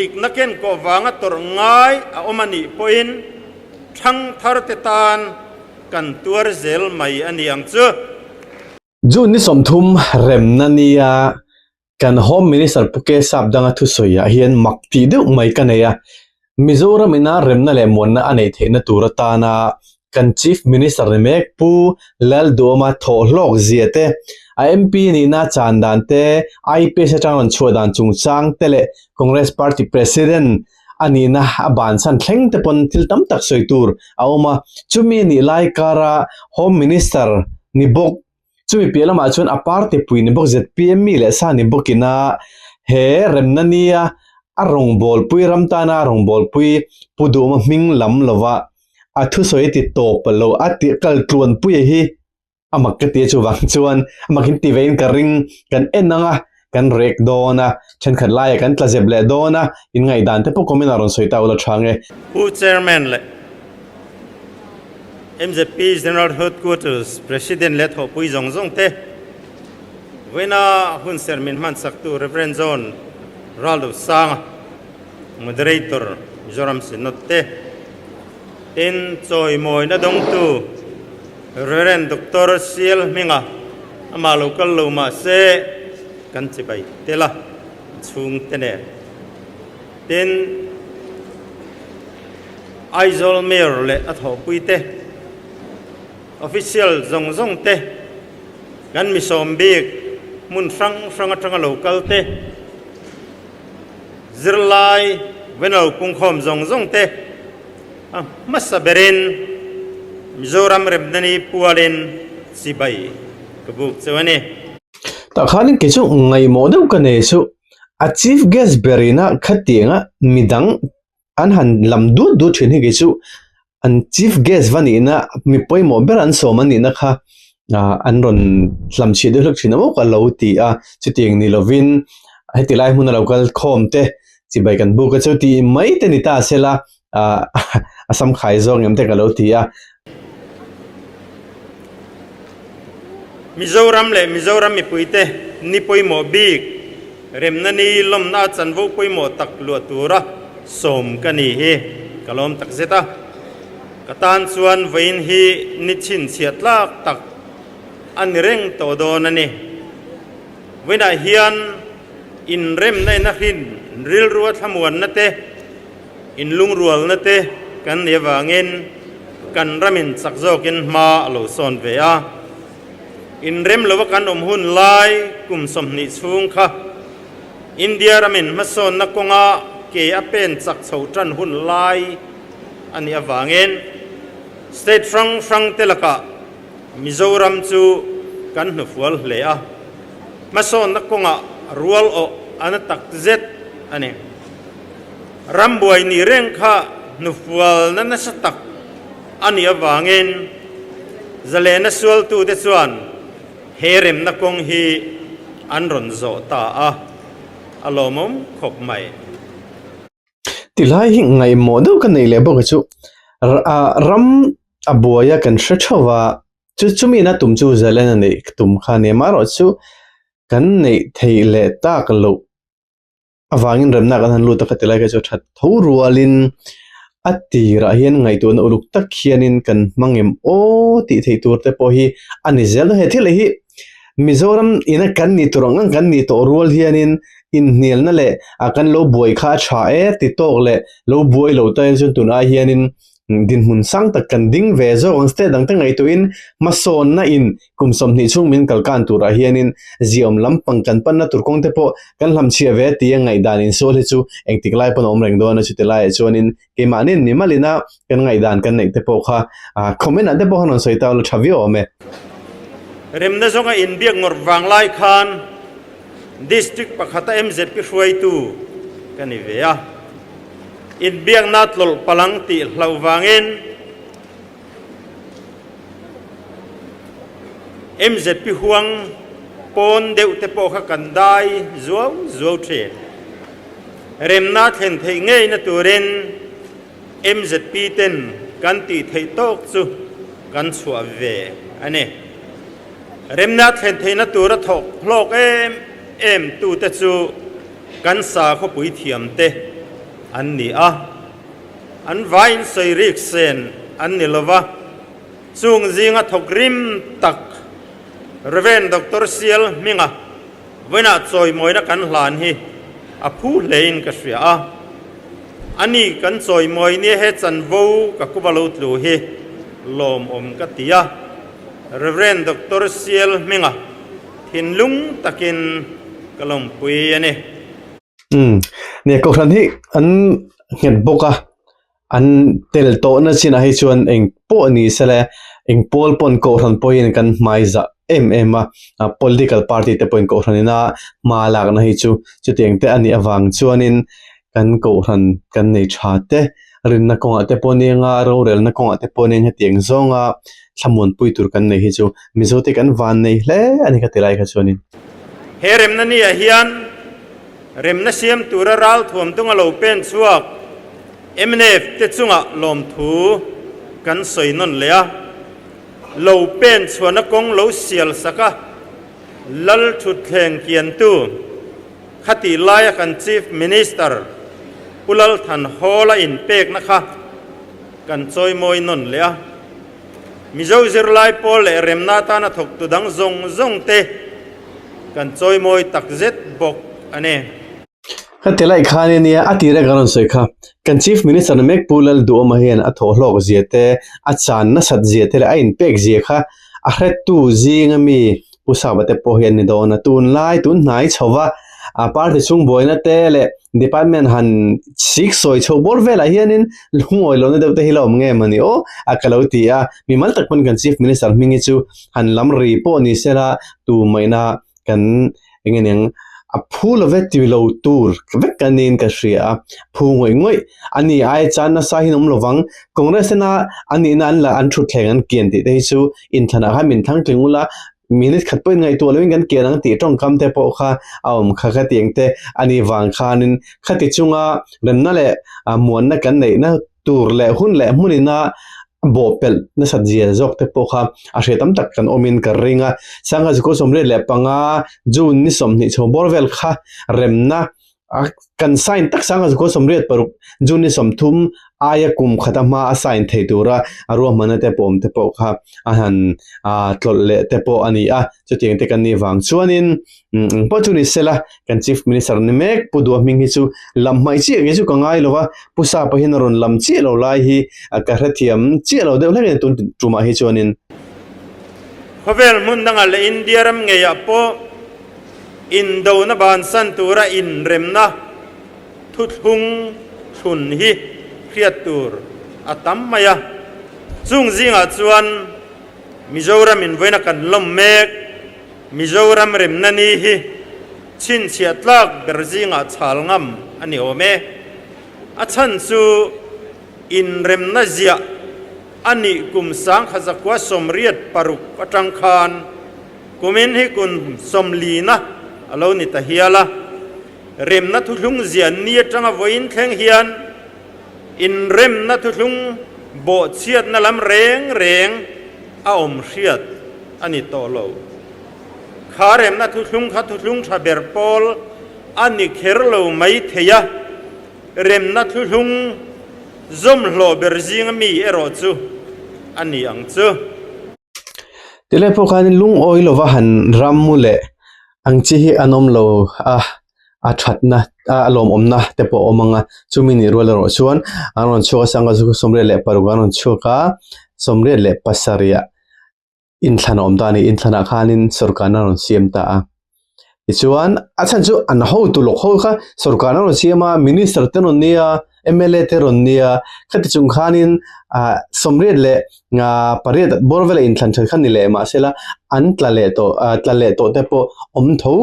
Dikna ken kawh vanga tawrh ngai a awm a nih pawhin ṭhangtharte tan kan tuar zel mai a ni ang chu. June ni 30 remna nia kan Home Minister Pu K Sapdanga thusawiah hian mak tih deuh mai ka nei a. Mizoram ina remna leh muanna a neih theihna tur atana kan Chief Minister ni mek Pu Lalduama thawhhlawk zia te, a MP nihna chan dan te, IPS atang rawn chhuah dan chungchang te leh Congress Party President a nihna a bansan thleng te pawn thil tam tak sawi tur a awm a. Chumi nih lai kara Home Minister ni bawk Chumi piah lamah chuan a party pui ni bawk zpm mi leh sa ni bawkin a he remna nia a rawngbawlpui ram tana a rawngbawlpui Pu Duhawma hming lam lova a thusawi ti tawp lo a ti kal tluanpuia hi a mak ka ti a chuvang chuan a mak in ti vein ka ring kan en ang a kan rek dawn a thenkhat laiah kan tla zep leh dawn a in ngaihdan te pawh comment ah rawn sawi ta ula tha nge. Pu Chairman leh MZP General Headquarters President leh thawhpui zawng zawng te, vawiina hunserh min hmansaktu Rev. John Raldosanga, Moderator, Mizoram Synod te, tin chawimawina dawngtu Rev. Doctor Sial Hminga amah lo kal lo mah se kan chibai tel a, chhungte nen. Tin, Aizawl Mayor leh a thawhpuite, official zawng zawng te, kan misawm bik hmun hrang hrang atanga lo kal te, zirlai venlo pungkhawm zawng zawng te a hmasa berin Mizoram Remnani pualin chibai ka buk cheu a ni. Tah khanin kei chu ngaihmawh deuh ka nei chu A chief guest berina khatianga midang an han lam dut dut thin hi kei chu an chief guest va nihna mi pawimawh ber an sawm a nihna kha ah an rawn hlam chhiah deuh hlek thin a maw ka lo ti a chutiang ni lovin heti lai hmuna lo kal khawm te chibai kan buk a chu tih mai te ni ta sela ah a sam khai zawk em te ka lo ti a. Mizoram leh Mizoram mipuite ni pawimawh bik remna ni lawmna a chanvo pawimawh tak luah tura sawm ka ni hi ka lawm tak zet a. Ka tan chuan vawiin hi ni chhinchhiah tlak tak a ni reng tawh dawn a ni. Vawiinah hian inremna in a hrin rilru a thlamuanna te, Inlungrualna te kan nih avangin kan ramin chak zawkin hma a lo sawn ve a. Inrem lova kan awm hun lai kum 20 chhung kha India ramin hmasawnna kawnga ke a pen chak chho tan hun lai a nih avangin state hrang hrang te lakah Mizoram chu kan hnufual hle a. Hmasawnna kawngah rual awh a na tak zet a ni. Rambuai nih reng kha hnufualna nasa tak a nih avangin zalena sualtute chuan he remna kawng hi an rawn zawh ta a, a lawmawm khawp mai. Tilai hi ngaihmawh deuh ka neih leh bawk hi chu ram a buaia kan hre theuh va, chu chumi na tum chu zalena neih tum kha a ni amaherawh chu kan neih theih leh tak loh. Avangin remna kan han lut a khati lai kha chu that tho rualin a tirah hian ngaihtuahna uluk tak hianin kan hmang em aw tih theih tur te pawh hi a ni zel dawn. He thil hi Mizoram ina kan nih tur ang ang kan nih tawh rual hianin inhnialna leh a kan lo buai kha a tha e ti tawk leh lo buai lo ta chuan tun ai hianin dinhmun sang tak kan ding ve zawk ang state dang te ngaihtuahin hmasawnna in Kum 20 chhung min kalkan turah hianin ziaawm lampang kan panna tur kawng te pawh kan hlamchhiah ve tia ngaihdan insual hi chu engtik lai pawn a awm reng dawn a, chuti laiah chuanin keimahni'n mimalin a kan ngaihdan kan neih te pawh kha comment ah te pawh khan rawn sawi ta ula tha viau awm e. Remna zawnga inbiak ngawrh vang lai khan District pakhata MZP hruaitu ka ni ve a, inbiakna tlawlh palang tih hlauh vangin, MZP huang pawn deuh te pawh kha kan dai zuau zuau thin. Remna thlen theih ngeina turin MZP ten kan tih theih tawk chu kan chhuah ve a ni. Remna thlen theihna tura thawk hlawk em em tute chu kan sa khawpui thiam te. an ni a, an vaiin sawi rik sen an ni lo va, chung zinga thawk rim tak Rev. Doctor Sial hminga vawiinah chawimawina kan hlan hi a phu hlein ka hria a, ani kan chawimawi nia he chanvo ka kuva lo tlu hi lawmawm ka ti a, Rev. Doctor Sial hminga thinlung takin ka lawmpui a ni. Umm, nia kohhran hi an nghet bawk a, an tel tawhna chinah hi chuan eng pawh ni se le eng pawl pawn kohhran pawhin kan hmai zah em em a, political party te pawhin kohhran ina hma lakna hi chu chutiang te a nih avang chuanin kan kohhran kan nei tha te rinna kawngah te pawh nia rorelna kawngah te pawh nia hetiang zawnga thlamuanpui tur kan nei hi chu Mizo te kan van nei hle a ni ka ti lai kha chuanin. He remna ni-ah hian remna siam tura ral thuam tung a lo pen chhuak mnf te chungah lawmthu kan sawi nawn leh a, lo pen chhuahna kawng lo sial sak a, lal thutthleng kiantu khatih laia kan Chief Minister Pu Lalthan Hawla inpekna kha kan chawimawi nawn leh a. Mizo zirlai pawl leh remna atana thawktu dang zawng zawng te kan chawimawi tak zet bawk a ni. Ka ti laih khan ania a tir a ka rawn sawi kha. Kan Chief Minister na mek Pu Lalduhawma hian a thawh hlawk zia te, a chan nasat zia te leh a inpek zia kha a hrettu zinga mi Pu Sapa te pawh hi an ni dawn a, tunlai tun hnai chho va party chhung buaina te leh department han sik sawi chho bawr velah hianin lungawi lohna deuh te hi la awm nge mawni aw a ka lo ti a, mimal tak pawn kan Chief Minister hming hi chu han lam ri pawh ni sela tumaina kan eng nge niang a phu lo ve ti lo tur vek ka niin ka hria a, phu ngawih ngawih a ni ai chuan nasa hi an awm lovang Congress ena a nihna an la an thutthleng an kian tih te hi chu Inthlanah khan min thlang tling ula, minute khat pawhin ngaihtuah loin kan kian ang tih tawngkam te pawh kha a awm kha kha tiang te a nih vang khanin khati chunga remna leh muanna kan neihna tur leh hun leh hmunina bawhpelh nasat zia zawk te pawh kha a hre tam tak kan awmin ka ring a. Sangha zikua 35 June ni 20 chho bawr vel kha remna A kan sign tak sang a zukua 86 June ni 30 aia kum khata hma a sign thei tura a ruahmanna te pawh awm te pawh kha a han tlawlh leh te pawh a ni a. Chutiang te kan nih vang chuanin eng pawh chu ni sela kan Chief Minister ni mek Pu Duha hming hi chu lam hmaih chiah ngei chu ka ngai lo va, Pu Sapa hian a rawn lam chiah lo lai hi ka hrethiam chiah lo deuh hlek a ni tun tumah hi chuanin. Khawvel hmun dangah leh India ram ngeiah pawh Indona bansan tura inremna thuthlung thlun hi hriat tur a tam mai a, chung zingah chuan Mizoram invawiina kan lawm mek, Mizoram remna ni hi chhinchhiah tlak ber zingah chhal ngam a ni awm e. A chhan chu inremna ziah a nih kum 1986 atang khan Kumin hi kun sawmlina a lo ni ta hial a, remna thuthlung zian ni atanga vawiin thleng hian inremna thuthlung bawhchhiatna lam reng reng a awm hriat a ni tawh lo. Kha remna thuthlung kha thuthlung tha ber pawl a ni kher lo mai thei a, remna thuthlung zawmhlawh ber zinga mi erawh chu a ni ang chu. Tilai pawh khanin lungawi lova han ram mu leh ang chi hi an awm lo a, a thatna a lawmawmna te pawh a awm ang a, chumi nih rual erawh chuan an rawn chhuak a sangha chu 86 an rawn chhuak a, 87 ah inthlan a awm ta a ni, inthlanah khanin sawrkarna a rawn siam ta a. Tichuan a chhan chu an hotu lawk ho kha sorkar an rawn siam a, minister te rawn nia, mla te rawn nia, khati chung khanin ah 88 bawr vela inthlan that kha ni leh mahsela an tla leh tawh ah tla leh tawh te pawh awm tho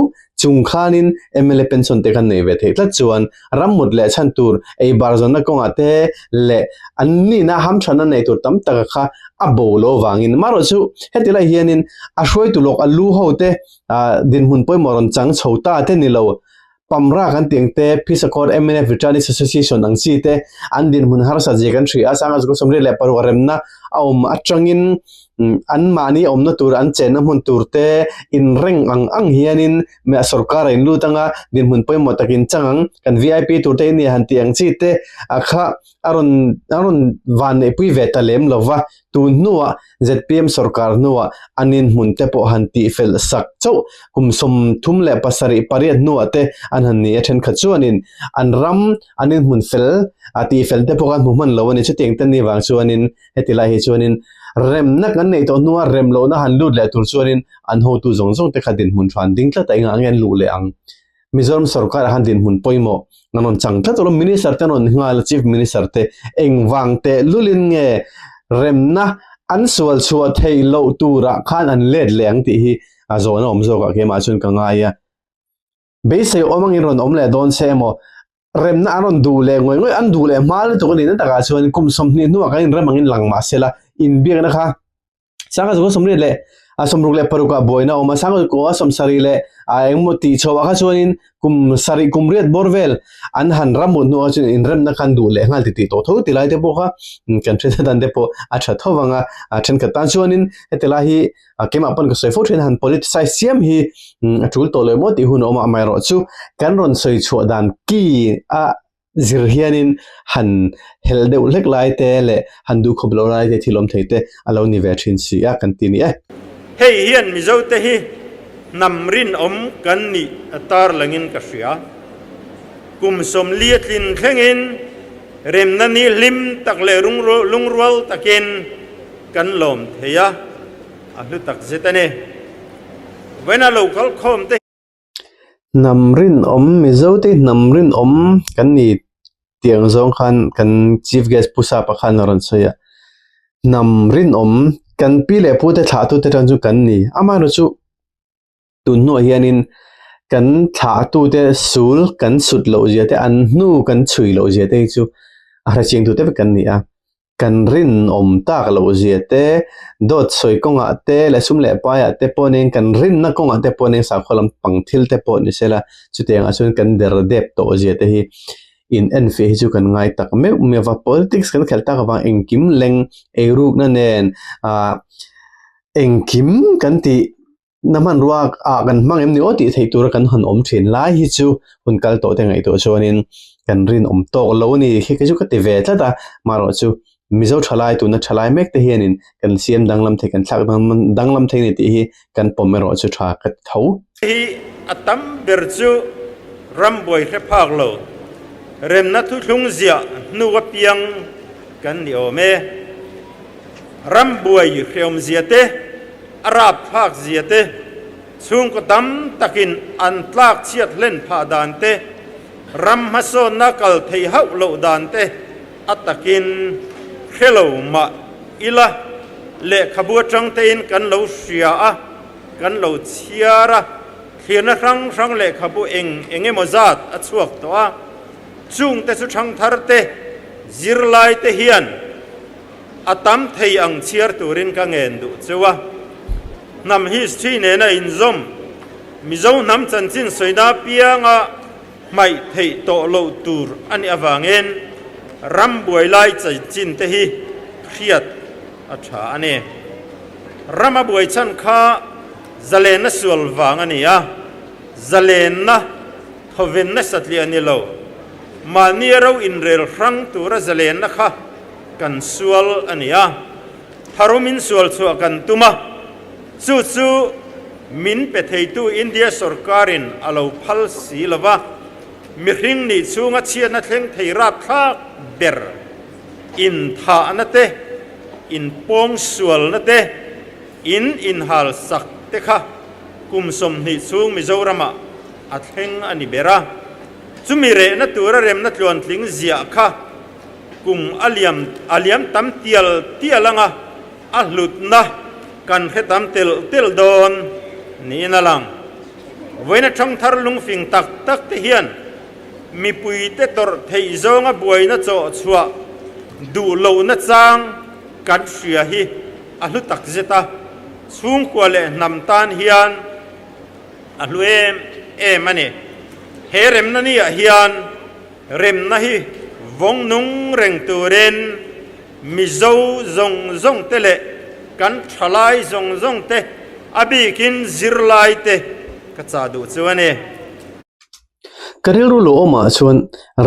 chung khanin mla pension te khan nei ve theih tlat chuan rammut leh chhan tur ei bar zawnna kawngah te leh an nihna hamthanna nei tur tam taka kha a bo lo vangin marawh chu heti lai hianin a hruaitu lawk a lu ho te ah dinhmun pawimawh rawn chang chho ta te ni lo Pamra kan tih ang te Phisakawr MNF Returnees Association ang chi te an dinhmun harsa zia kan hria a, Sangha Zukua 86 remna a awm atangin an mahni awmna tur an chenna hmun tur te inreng ang ang hianin sorkar a inlut anga dinhmun pawimawh tak in chang ang kan vip tur te in nia han tih ang chi te a kha a rawn a rawn van neihpui ve ta lem lo va tun hnuah zpm sorkar hnuah an inhmun te pawh han tih fel sak chauh kum 37 pariat hnuah te an han ni a thenkhat chuanin an ram an inhmun fel a tih fel te pawh khan hmu hman lo a ni chutiang te ni vang chuanin heti lai hi chuanin remna kan neih tawh hnua rem lohna han lut leh tur chuanin an hotu zawng zawng te kha dinhmun tha an ding tlat a engah nge an luh leh ang Mizoram sorkar ah khan dinhmun pawimawh an rawn chang tlat alawm minister te an rawn nghal a chief minister te engvang teh lulin nge remna an sual chhuah theih loh turah khan an let leh ang tih hi a zawhna awm zawkah keimah chuan ka ngai a beisei awm angin rawn awm leh dawn se emaw remna an rawn duh leh ngawih ngawih an duh leh hma lutuk a nih na takah chuan kum 20 hnuah kan inrem angin lang mah sela inbiakna kha Sangha chu 36 ah buaina a awm a, sangha 70 leh a engmaw tih chhoh ah kha chuanin kum sarih kum riat bawr vel an han ram mut hnuah chuan inremna khan duh leh nghal titih tawh tho ti lai te pawh kha kan hriat dan te pawh a tha tho vang a, a thenkhat tan chuanin heti lai hi keimah pawn ka sawi fo thin a han politicize siam hi a tul tawh lo emaw tih hun a awm a, amaherawhchu kan rawn sawi chhuah dan ki a zir hianin han helh deuh hlek lai te leh han duhkhawp loh lai te thil awm thei te a lo ni ve thin si a kan ti ni e. Hei hian Mizote hi hnam rinawm kan nih a tarlangin ka hria. Kum 40 a tlin thlengin remna ni hlim tak leh lungrual takin kan lawm thei a, a hlu tak zet a ni. Vawiina lo kalkhawm te. Hnam rinawm Mizote hnam rinawm kan ni tih ang zawng khan kan chief guest Pu Sapa khan a rawn sawi a hnam rinawm kan pi leh pu te thlah tute tan chu kan ni amaherawhchu chu tun hnuah hianin kan thlah tute sul kan sut loh zia te an hnu kan chhui loh zia te hi chu a hrechiang tute vek kan ni a. Kan rinawm tak loh zia te, dawt sawi kawngah te leh sum leh paiah te pawh nen kan rinna kawngah te pawh nen sakhaw lam pang thil te pawh ni sela chutiangah chuan kan der dep tawh zia te hi in enfiah hi chu kan ngai tak meuh meuh va. Politics kan khelh tak avang engkim leng eirukna nen ah engkim kan tih na hmanrua ah kan hmang em ni aw tih theih tura kan han awm thin lai hi chu hun kal tawh te ngaihtuah chuanin kan rinawm tawk lo a ni khi chu ka ti ve tlat a marawh chu Mizo thalai tuna thalai mek te hianin kan siam danglam thei kan thlak danglam thei a ni tih hi kan pawm erawh chu tha ka ti tho. Hi a tam ber chu rambuai hre phak lo remna thuthlung ziah hnu apiang kan ni awm e. Rambuai hreawmzia te, a rapthlak zia te, chhungkaw tam takin an tlak chhiat hlen phah dan te, ram hmasawnna kal thei hauh loh dan te a takin hre lo mah ila lehkhabu atang tein kan lo hria a, kan lo chhiar a, thlirna hrang hrang lehkhabu eng eng emaw zat a chhuak tawh a, chungte chu thangthar te, zirlai te hian A tam thei ang chhiar turin ka ngen duh cheu a. Hnam history nena inzawm, Mizo hnam chanchin sawina pianga hmaih theih tawh loh tur a nih avangin ram buai lai chanchin te hi hriat a tha a ni. Rama buai chhan kha zalenna sual vang a ni a, zalenna thawvenna satliah ni lo, mahni ro inrel hrang tura zalenna kha Kan sual a ni a, tharumin sual chhuah kan tum a, chu chu min pe theitu India sorkarin a lo phal si lo va, mihring nih chhunga chhiatna thleng thei rapthlak ber inthahna te, inpawngsualna te, in inhal sak te kha kum 20 chhung Mizoramah a thleng a ni ber a, chumi rehna tura remna tluantling ziah kha Kum a liam a liam tam tial tial anga a hlutna kan hre tam telh telh dawn niin a lang. Vawiina thangthar lungfing tak tak te hian mipuite tawrh theih zawnga buaina chawh chhuah duh lohna chang kan hria hi a hlu tak zet a, chhungkua leh hnam tan hian a hlu em em a ni. He remna ni ah hian Remna hi vawng nung reng turin Mizo zawng zawng te leh kan thalai zawng zawng te, a bikin zirlai te ka chah duh chu a ni. Ka rilru lo awmah chuan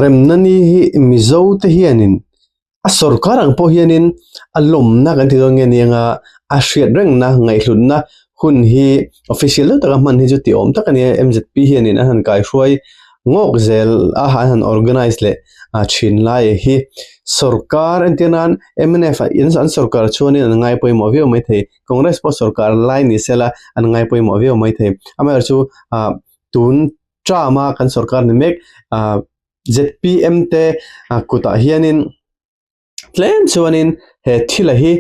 remna ni hi Mizo te hianin a sorkar ang pawh hianin a lawmna kan ti dawn nge ni anga a hriat rengna ngaihhlutna hun hi official deuh taka hman hi chu tih awm tak a ni a M_Z_P hianin an han kaihruai ngawk zel a an han organize leh a thin lai hi sorkar entir nan M_N_F ah an sorkar chuanin an ngai pawimawh viau maithei Congress pawh sorkar lai ni sela an ngai pawimawh viau maithei amaherawhchu ah tun term a kan sorkar ni mek ah. Zpm te kutah hianin tlem chuanin he thila hi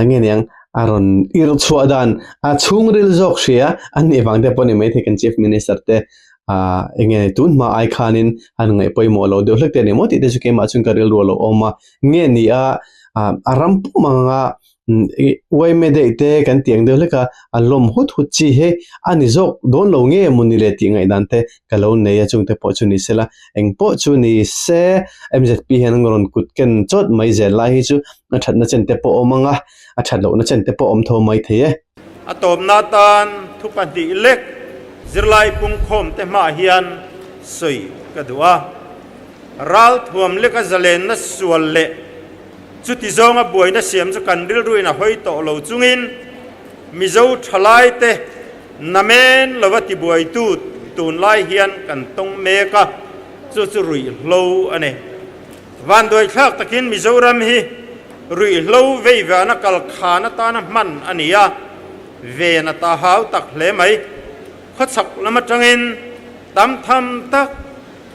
nge niang a rawn irh chhuah dan a chhungril zawk hria a nih vang te pawh ni maithei kan chief minister te ah enge tun hma ai khanin an ngaih pawimawh lo deuh hlek te a ni maw tih te chu keimah chuan ka rilru a lo awm a nge ni a a ram pum anga Uaime daih te kan tih ang deuh hlek a, a lawm hut hut chi hi a ni zawk dawn lo nge maw ni le tih ngaihdan te ka lo nei a, chungte pawh chu ni sela eng pawh chu ni se MZP hian an rawn kut ken chawt mai zel lai hi chu a thatna chen te pawh awm ang a, a that lohna chen te pawh awm tho mai thei e. A tawpna tan thu pahnih lek zirlai pungkhawm te hmaah hian sawi ka duh a, ralthuam leka zalenna sual leh Chuti zawnga buaina siam chu kan rilruin a hawi tawh lo chungin Mizo thalaite namen lova tibuaitu tunlai hian kan tawng mek a, chu chu ruihhlo a ni. Vanduaithlak takin Mizoram hi ruihhlo vei vana kal khan atana hman a ni a, ven a ta hau tak hle mai. Khawchhak lam atangin tam tham tak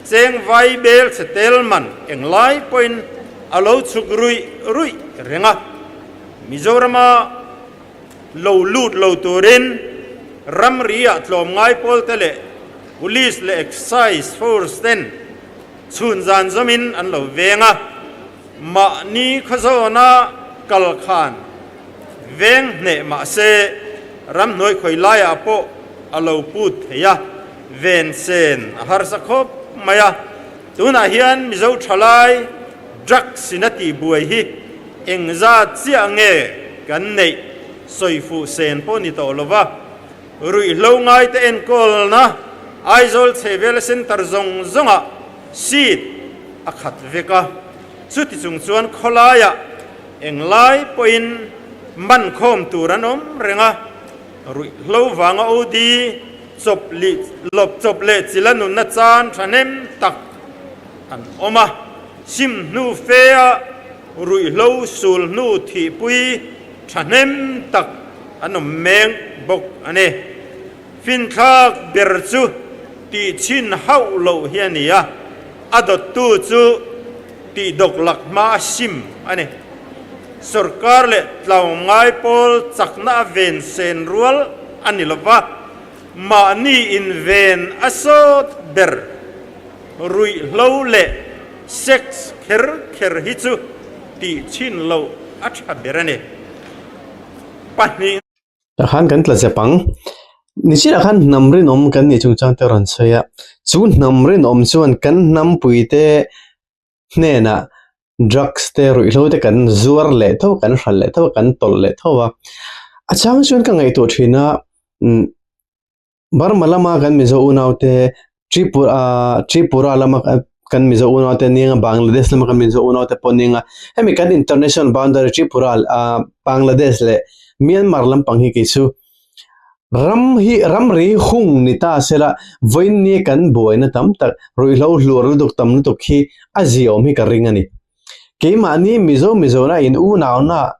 Cheng vai bel chhe tel man englai pawhin a lo chhuk ruih ruih reng a, Mizorama lo lut lo turin ramri-ah tlawmngai pawlte leh Police leh Excise Force ten chhun zan zawmin an lo veng a, mahni khawzawna kal khan veng hneh mah se ramhnuai khawi laiah pawh a lo put thei a. Ven sen a harsa khawp mai a, tunah hian Mizo thalai drugs in a tih buai hi engzat chiah nge kan neih sawi fuh sen pawh ni tawh lo va, ruihhlo ngaite enkawlna Aizawl chhehvela centre zawng zawngah seat a khat vek a, chuti chung chuan khawlaiah englai pawhin man khawm tur an awm reng a, Ruihhlo vanga OD chawp lih lawp chawp leh chila nunna chan thahnem tak an awm a, sim hnu fea ruihhlo sul hnu thihpui thahnem tak an awm meng bawk a ni. Finthlak ber chu tihchhin hauh loh hi a ni a, a dawttu chu tihdawk lak hma a sim a ni. Sorkar leh tlawmngai pawl chakna a ven sen rual a ni lova, mahni inven a sawt ber ruihhlo leh sex kher kher hi chu tih chhin loh a tha ber a ni. Pahnih. Tah khan kan tla zep ang. Nichinah khan hnam rinawm kan nih chungchang te a rawn sawi a, chu hnam rinawm chuan kan hnampuite hnenah drugs te ruihhlo te kan zuar leh tho kan hralh leh tho kan tawlh leh tho a a chang chuan ka ngaihtuah thin a umm Burma lama kan Mizo unau te Tripura ah Tripura lama kan Mizo unau te nia Bangladesh lama kan Mizo unau te pawh nia hemi kan international boundary Tripura ah Bangladesh leh Myanmar lampang hi kei chu. Ram hi ramri hung ni ta sela vawiinni kan buaina tam tak ruihhlo hluar lutuk tam lutuk hi a ziaawm hi ka ring a ni. Keimahni Mizo Mizona in unauna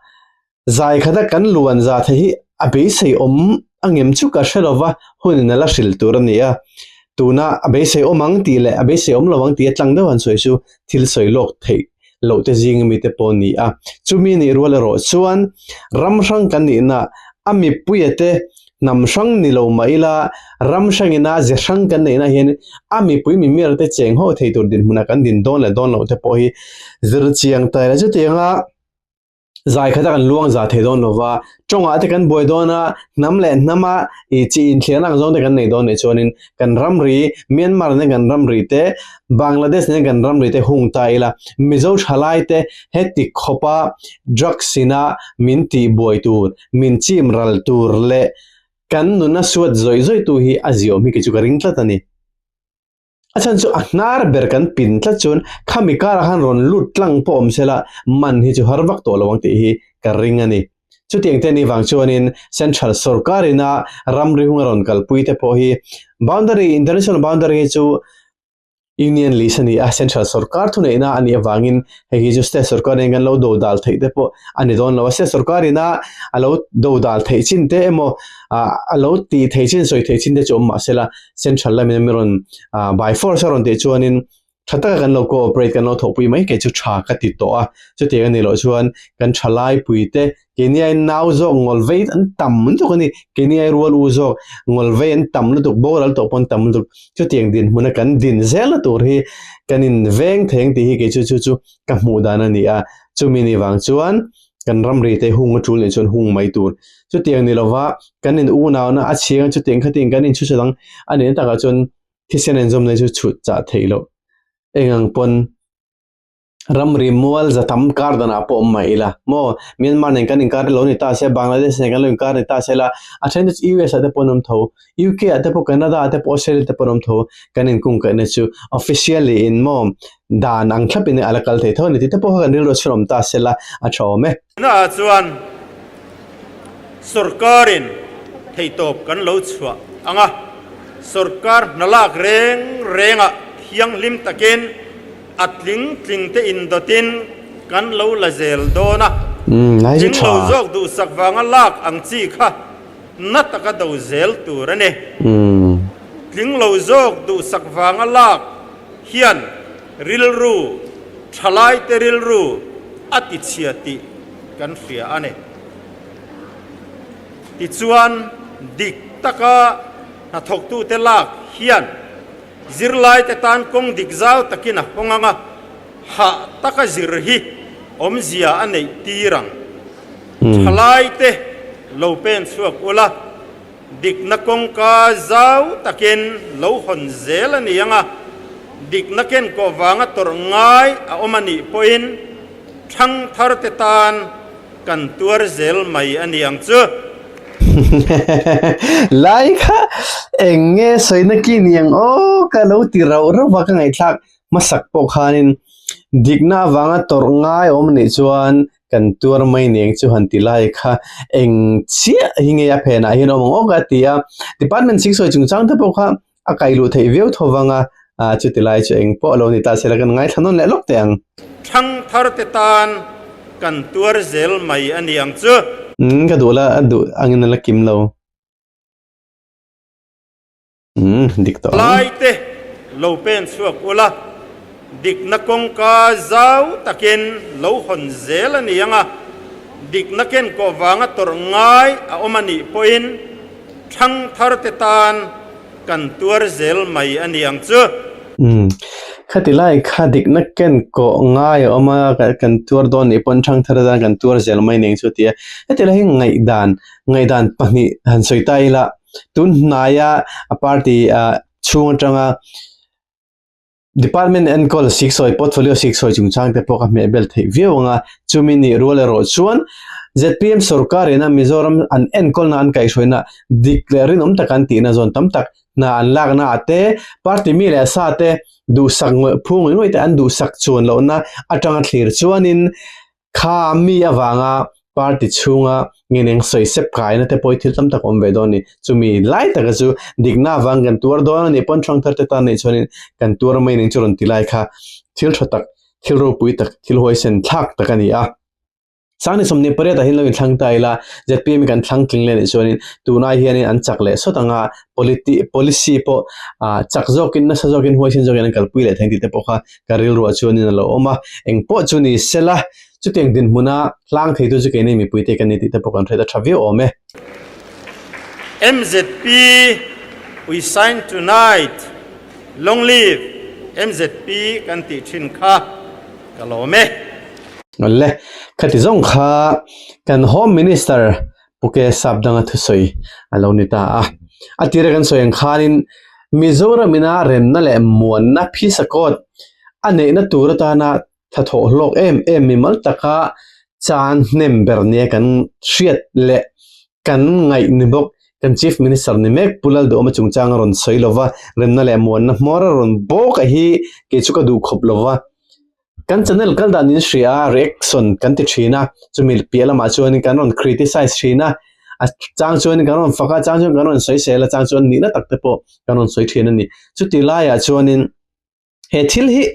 zai khata kan luan za thei hi a beisei awm angem chu ka hre lova hunin a la hril tur a ni a. Tuna a beisei awm ang tih leh a beisei awm lo ang tih a tlang deuh han sawi chu thil sawi lawk theih loh te zing ami te pawh ni a. Chumi nih rual erawh chuan ram hrang kan nihna a mipuia te hnam hrang ni lo mah ila ram hrangina ze hrang kan neihna hian a mipui mimir te cheng ho thei tur dinhmunah kan din dawn leh dawn loh te pawh hi zir chiang ta ila chutianga. Zai khata kan luang za thei dawn lova, tawngah te kan buai dawn a, hnam leh hnama ih chi inthliarna ang zawng te kan nei dawn nih chuanin kan ramri, Myanmar nen kan ramri te, Bangladesh nen kan ramri te hung ta ila, Mizo thalai te heti khawpa drugs ina min tih buai tur, min chim ral tur leh kan nuna suat zawih zawih tu hi a ziawm hi kei chu ka ring tlat a ni. A chhan chu a hnar ber kan pin tlat chuan khami karah khan rawn lut tlang pawh awm sela man hi chu har vak tawh lo ang tih hi ka ring a ni. Chutiang te ni vang chuanin Central sorkar ina ramri hunga rawn kalpui te pawh hi boundary, international boundary hi chu Union list a ni a, Central sorkar thuneihna a nih avangin hei hi chu State sorkar in kan lo do dal theih te pawh a ni dawn lo a, State sorkar ina a lo do dal theih chin te emaw a lo tih theih chin sawi theih chin te chu awm mah sela Central lamin a mi rawn by force a rawn tih chuanin tha taka kan lo cooperate kan lo thawhpui mai kei chu tha ka ti tawh a, chutiang a nih loh chuan kan thalai pui te keini ai nau zawk ngawl vei an tam lutuk a ni, keini ai rual u zawk ngawl vei an tam lutuk boral tawh pawh an tam lutuk, chutiang dinhmuna kan din zel na tur hi kan in veng theng tih hi kei chu chu chu ka hmuh dan a ni a, chumi ni vang chuan kan ramri te hung a tul nih chuan hung mai tur, chutiang ni lova kan in unauna a chhiang a chutiang khatin kan in chhuchhe dang a nih na takah chuan thisen inzawmna chu chhut chah theih loh eng ang pawn ramri mual za tam kar danah pawh awm mai ila maw Myanmar nen kan inkar lo ni ta se Bangladesh nen kan lo inkar ni ta se la a then te chu US ah te pawh an awm tho UK ah te pawh Canada ah te pawh Australia te pawh an awm tho kan inkungkaihna chu officially in maw dan ang thlap in a la kal thei tho a ni tih te pawh kha kan rilru a chhun awm ta se la a tha awm e. Naah chuan Sorkarin theihtawp kan lo chhuah ang a, sorkar hna lak reng rengah thianghlim takin a tling tling te indawtin kan lo la zel dawn a, tling lo zawk duhsak vanga lak ang chi kha na taka do zel tur a ni. Tling lo zawk duhsak vanga lak hian rilru thalaite rilru a tichhia tih kan hria a ni. Tichuan, dik taka hnathawktute lak hian zirlaite tan kawng dik zau takin a hawng ang a, hah taka zir hi awmzia a neih tir ang. Thalaite lo pen chhuak ula, Dikna kawngka zau takin lo hawn zel a ni ang a, dikna kenkawh vanga tawrh ngai a awm a nih pawhin thangtharte tan kan tuar zel mai a ni ang chu. Lai kha eng nge sawina ki ni ang aw ka lo ti rauh rauh a ka ngaihthlak hmasak pawh khanin dikna avanga tawrh ngai a awm a nih chuan Kan tuar mai neng chu han ti lai kha eng chiah hi nge a phenah hian awm ang awk a ti a, department siksawi chungchang te pawh kha a kaih luh theih viau tho vang a, chuti lai chu eng pawh a lo ni ta se la kan ngaithla nawn leh lawk teh ang. Thangthar te tan kan tuar zel mai a ni ang chu. Umm ka duh la a duh angin a la kim lo. Umm dik tawh ang. Lai te lo pen chhuak ula, dikna kawngka zau takin lo hawn zel a ni ang a, dikna kenkawh vanga tawrh ngai a awm a nih pawhin thangthar te tan kan tuar zel mai a ni ang chu. Umm khati lai kha dikna kenkawh ngai a awm a, kan tuar dawn nih pawn thangthar te tan kan tuar zel mai a ni ang chu a ti a, heti lai hi ngaihdan ngaihdan pahnih han sawi ta ila. Tun hnaia a party chhung atanga department enkawl siksawi portfolio siksawi chungchang te pawh ka hmeh bel theih viau ang a, chumi nih rual erawh chuan zpm sorkar ina Mizoram an enkawlna an kaihhruaina dik leh rinawm tak an tihna zawn tam tak hna an lakna ah te party mi leh sa te duhsak ngawih phu ngawih ngawih te an duhsak chuan lohna atanga thlir chuanin Kha mi avanga party chhunga ngeneng sawi sep kaina te pawh hi thil tam tak awm ve dawn a ni. Chumi lai taka chu dikna avang kan tuar dawn a nih pawn thangthar te tan neih chuanin kan tuar mai ning chu rawn ti lai kha thil tha tak, thil ropui tak, thil huaisen thlak tak a ni a. Sangni 28 ah hian lo inthlang ta ila zpm hi kan thlang tling leh nih chuanin tunai hianin an chak leh sawt ang a, politi policy pawh chak zawkin nasa zawkin huaisen zawkin an kalpui leh thei ang tih te pawh kha Ka rilruah chuanin a lo awm a, eng pawh chu ni sela, chutiang dinhmuna hlang theitu chu keini mipuite kan ni tih te pawh kan hriat a tha viau awm e. MZP we sign tonight, long live MZP kan tih thin kha ka lawm e. Le, khati zawng kha kan Home Minister Pu K Sapdanga thusawi a lo ni ta a. A tira kan sawi ang khanin Mizoram ina remna leh muanna phisa kawt a neihna tur atana thathawh hlawk em em mimal taka chan hnem ber nia kan hriat leh kan ngaih ni bawk. Kan Chief Minister ni mek Pu Lalduhawma chungchang a rawn sawi lova, remna leh muanna hmawr a rawn bawk a hi kei chu ka duh khawp lova. Kan channel kal dan in hria a, reaction kan ti thin a, chumi piah lamah chuanin kan rawn criticize thin a, a chang chuanin kan rawn fak a, chang chuan kan rawn sawi sel a, chang chuan nihna tak te pawh kan rawn sawi thin a ni. Chuti laiah chuanin he thil hi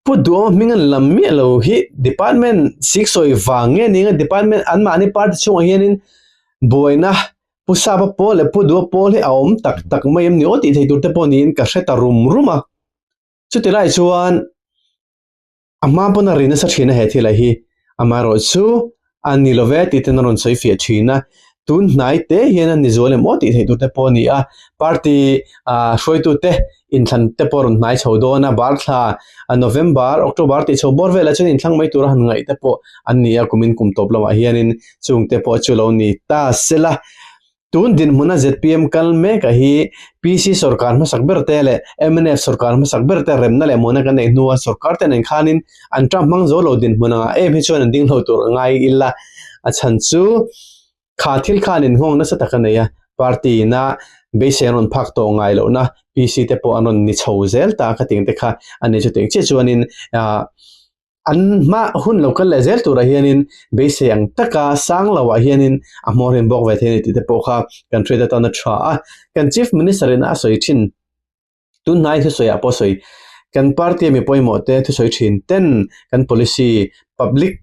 Pu Duhawma hming an lam miah lo hi department siksawi vang nge ni anga department anmahni party chhungah hianin buaina Pu Sapa pawl leh Pu Duha pawl hi a awm tak tak mai em ni aw tih thei tur te pawh niin ka hre ta rum rum a. Chuti lai chuan a hma pawn a ri nasa thin a he thil a hi amaherawh chu a ni lo ve tih ten a rawn sawi fiah thin a, tun hnai te hian a ni zual em aw tih theih tur te pawh a ni a, party ah hruaitu te inthlan te pawh a rawn hnai chho dawn a, bar thla November, October tih chho bawr velah chuan inthlang mai tura han ngaih te pawh an ni a, kumin kum tawp lamah hianin chung te pawh chu lo ni ta sela. Tun dinhmuna zpm kal meka hi PC sorkar hmasak ber te leh mnf sorkar hmasak ber te remna leh muana kan neih hnua sorkar te nen khanin an term hmang zo lo dinhmun angah em hi chuan an ding lo tur a ngai ila. A chhan chu kha thil khan inhawng nasa tak a nei a, party ina beisei an rawn phak tawh ngai lohna PC te pawh an rawn ni chho zel ta ka tih ang te kha a ni chutiang chiah chuanin ah An hma hun lo kal leh zel turah hianin beisei ang taka sang loah hianin a hmawr in bawk ve thei a ni tih te pawh kha kan hriat atan a tha a. Kan Chief Minister in a sawi thin, tun hnai thusawiah pawh sawi, kan party a mi pawimawh te thusawi thin ten kan policy public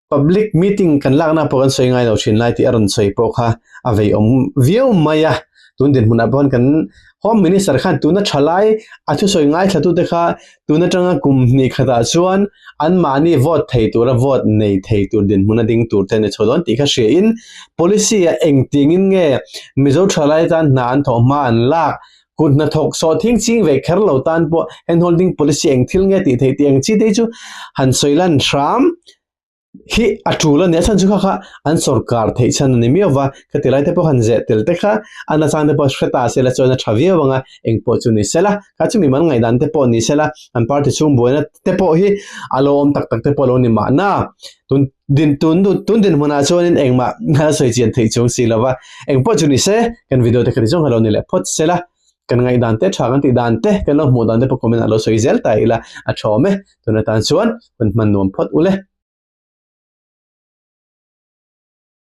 public meeting kan lakna pawh kan sawi ngai lo thin lai tih a rawn sawi pawh kha a veiawm viau mai a. Tun dinhmunah pawh kan Home Minister khan tuna tha lai a thusawi ngaithlatute kha tun atanga kum hnih khatah chuan anmahni vote thei tura vote nei thei tur dinhmun a ding tur te an ni chho dawn tih kha hriain policy ah engtingin nge Mizo thalai tan hna an thawh hma an lak kut hnathawk sawh thing ching ve kher lo tan pawh hand holding policy eng thil nge tih theih tih ang chi te chu han sawi lan hram hi a tul a ni a chhan chu kha kha an sawrkar theih chhan a ni miau va khati lai te pawh han zeh tel te kha a nachang te pawh hre ta se la chuan a tha viau ang a eng pawh chu ni se la kha chu mimal ngaihdan te pawh ni se la an party chhung buaina te pawh hi a lo awm tak tak te pawh a lo ni mahna tun din tun tun dinhmunah chuanin engmah a sawi chian theih chuang si lo va eng pawh chu ni se kan video te khati zawng a lo ni leh phawt se la kan ngaihdan te tha kan tih dan te kan lo hmuh dan te pawh comment ah lo sawi zel ta ila a tha awm e tun atan chuan hun hman nuam phawt ule.